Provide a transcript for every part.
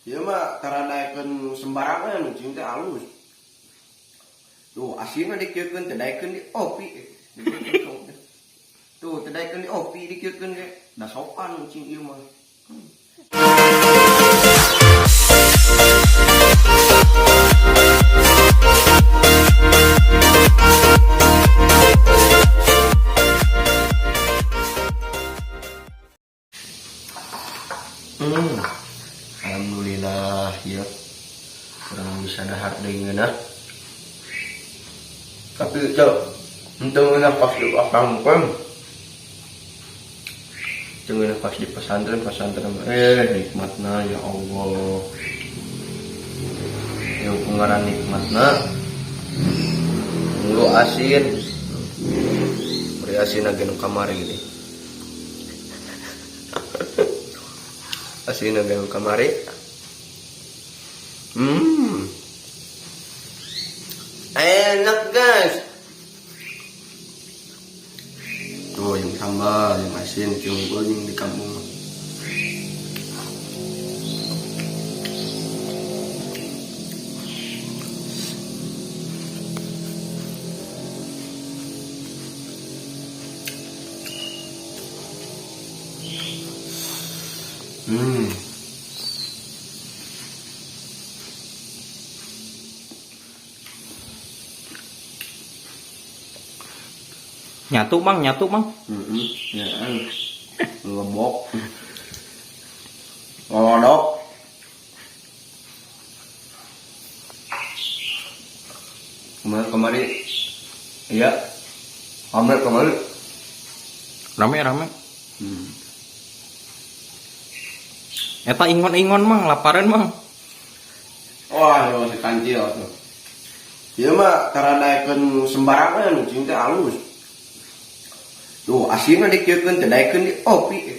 Ieu mah tara daekeun sembarangan, ucing teh alus. Tuh, asinna dikieukeun teh daekeun di opi. Tuh, teh daekeun di opi dikieukeun ge. Da sopan ucing ieu mah. Alhamdulillah ya. Kurang bisa dahar deui ngeunah. Tapi cok, henteu ngeunah pas di kampung. Henteu ngeunah pas di pesantren, pesantren nikmatna ya Allah. Yang pengaran nikmatna. Mulu asin. Beri asin lagi nu kamari ini. Asin lagi nu kamari. Enak guys. Tuh yang sambal, yang asin, cuma yang di kampung. Nyatu mang, nyatu mang. Ya, ngebok. Ngelodok. Kemarin kemari, iya, rame kemari. Rame rame. Eta ingon-ingon mang, laparan mang. Wah, ya masih kancil tuh. Ieu mah tara daekeun sembarangan, ucing teh alus. Tuh, asinna dikieukeun teh daekeun di opi.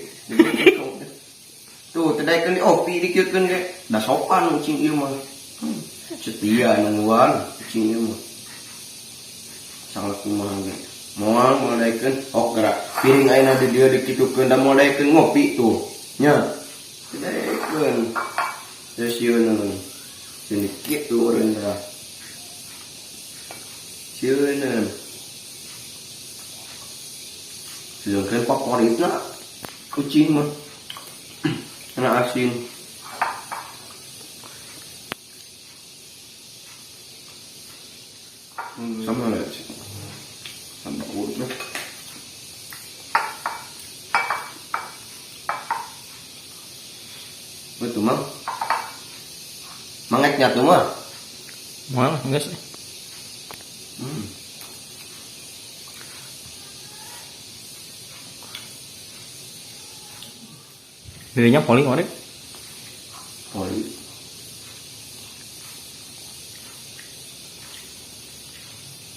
Tuh, teh daekeun di opi dikieukeun ge. Da sopan ucing ieu mah. Setia nungguan ucing ieu mah. Sangat kumaha ge. Moal moal daekeun, oh gerak. Piring ayeuna di dieu dikitukeun da moal daekeun ngopi tuh. Nya. Teu daekeun. Terus sieun sieun kitu urang teh. Sieun. Sedangkan favoritna kucing mah karena asin. Sama lah sih. Sama urutnya. Betul mang. Mangeknya tuh mah. Moal enggak sih. Dirinya poli ngorek. Poli.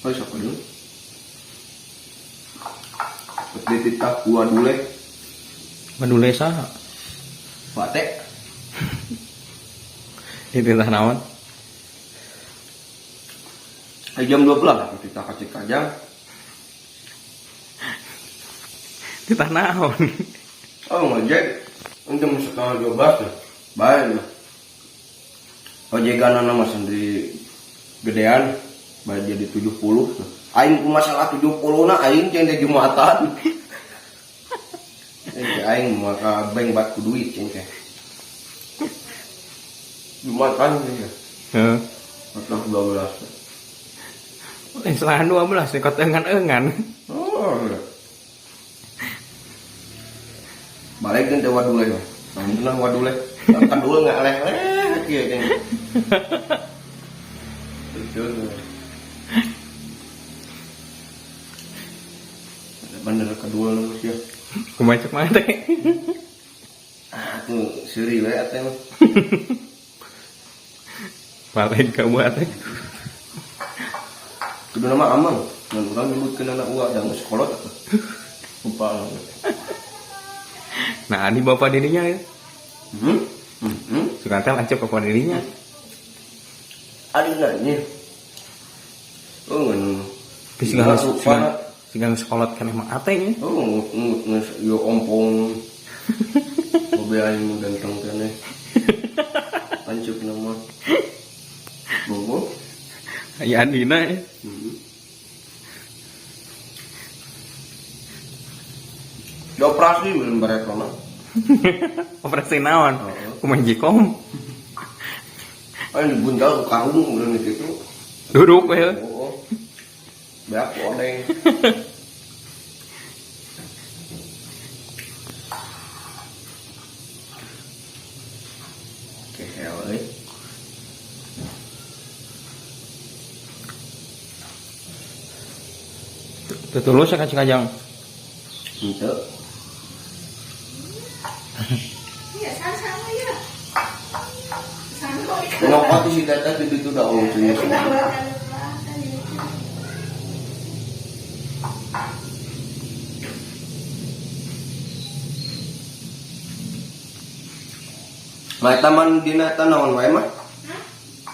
Oh, siapa dulu? Dititah gua dule. Wadule saha? Bate. Dititah naon? Jam 12 dititah ka Cikajang. Titah naon? Oh, ngojek. Jam 11:30 ya. Bae lah. Ojegan mah sendiri gedean, bae jadi 70. Aing ku masalah 70 na aing jeung teh Jumatan. Aing maka bank bat ku duit jeung teh. Jumatan ya. Heeh. 12. 11:30 ikut engan-engan. Oh. Balik teh wadule mah. Alhamdulillah wadule. Kadul nggak leh-leh kieu jeung. Betul. Bener kedua lu sih. Kumaha cek mah teh? Ah, tuh seuri we atuh mah. Balik ka buat teh. Kudu nama amang. Mun urang nyebutkeun anak uak da geus kolot atuh. Lupa. Nah, ini bapak dirinya ya. Suka teh lanceuk bapak dirinya. Aduh nanya. Oh, ngan. Siga sekolah kan emang ate nya. Oh, ngus yo ompong. Mobil aing ganteng keneh. Pancuk nama. Bobo. Ya Andina ya. Dioperasi belum baretona. Operasi naon? Heeh. Kumaha jikom? Ayo dibuntal ke karung udah gitu. Duduk we. Oh. Beak odeng. Kehel euy. Teu tulus ka Cikajang. Henteu. Iya, sama ya. Sama. Ngokot si teteh di ditu da oh cenah. Mah eta man dina eta naon wae mah? Hah?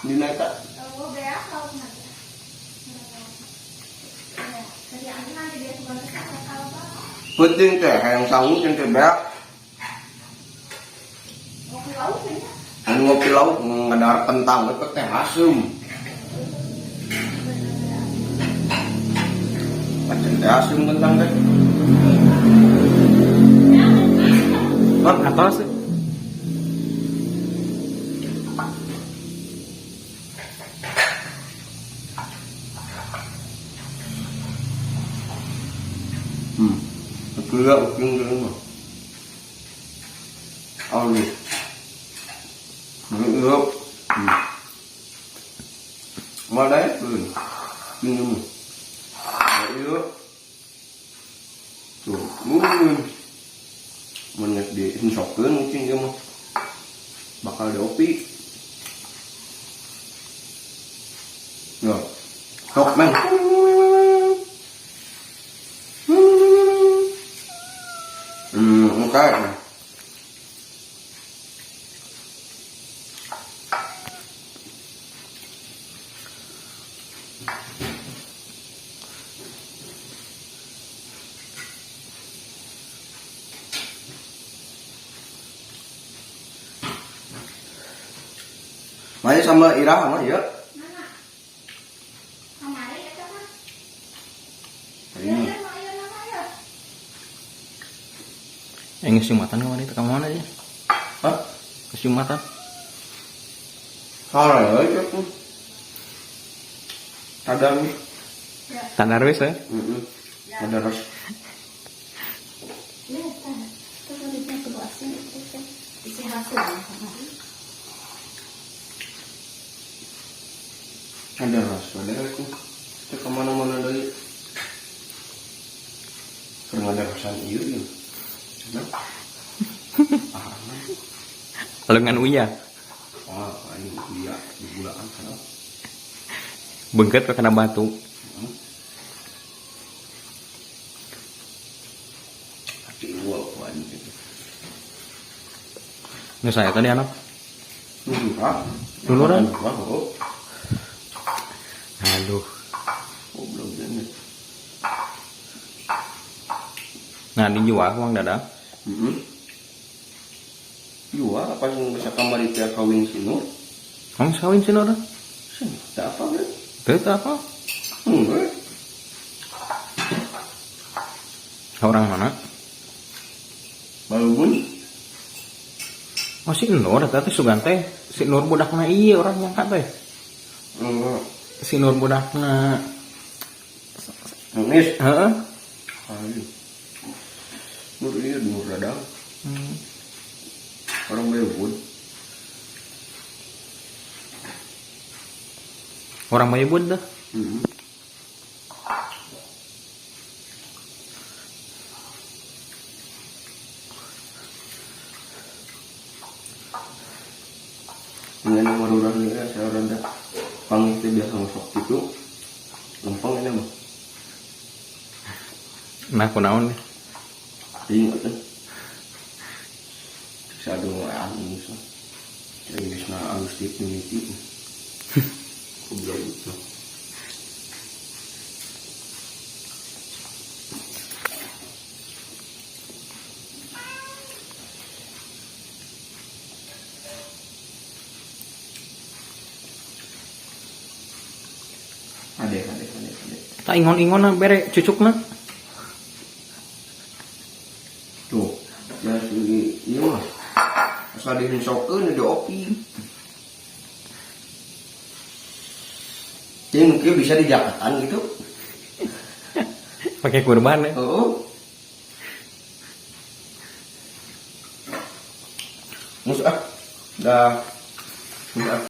Dina eta. Oh, beak lauk mah. Ya, tadi anu nanti dia kemana kalau apa? Penting teh hayang sangu teh beak. Ngopi lauk kayaknya. Anu ngopi lauk ngadar kentang we teh asem. Pancen teh asem kentang teh. Hah? Atos. Betul ya, ujung dulu mah. Alus. Betul. Mana itu? Ini mah. Ayo. Tuh, Mun geus dihensokeun mungkin ieu mah. Bakal diopi. Ya. Sok meng. Oke. Maya sama Ira sama ya. Mana? Kamari eta mah. Ini. Ya, ya, ya, nama ya. Geus Jumatan kamari teh ka mana aja? Hah? Geus Jumatan. Salah ya aku. Sadar nih. Ya. Tandar wis ya. Heeh. Sadar res. Ya, tah. Terus nanti kudu asin itu teh. Isi hasil. Sadar res, sadar aku. Kita kemana-mana dari. Pernah ada kesan ieu ieu. Nah. Ah, Lengan uya. ah, ini iya di gulaan kan. Bengket we kana batu. Hati gua anjing gitu. Nu saya tadi anak. Enggak. Duluran? Enggak, oh. Aduh. Goblok ini. Nah, dijual uang dadang. Heeh. Jual apa sih bisa kamari teh kawin si Nur? Kamu kawin si Nur? Sih, tak apa kan? Teu teu apa? Enggak. Orang mana? Balubun. Oh si Nur, eta teh sugan teh. Si Nur budakna ieu orang nyangka teh. Enggak. Si Nur budakna. Nangis. Heeh. Ayo. Nur iya Nur dadang. Orang Balubun. Orang Bayubun dah. Heeh. Dengan nomor urang ini saya rada pangis teh biasa masuk gitu. Lempeng ini mah. Nah, kunaon nih? Ingat tuh. Saya doa alus. Inggris na alus tip mimiti. Goblok itu. Tak ingon-ingon bere cucukna. Tuh, ya si ieu mah. Asal dihensokeun di opi. Jadi mungkin bisa di Jakarta gitu. Pakai kurban ya. Oh. Mus ah. Dah. Mus ah.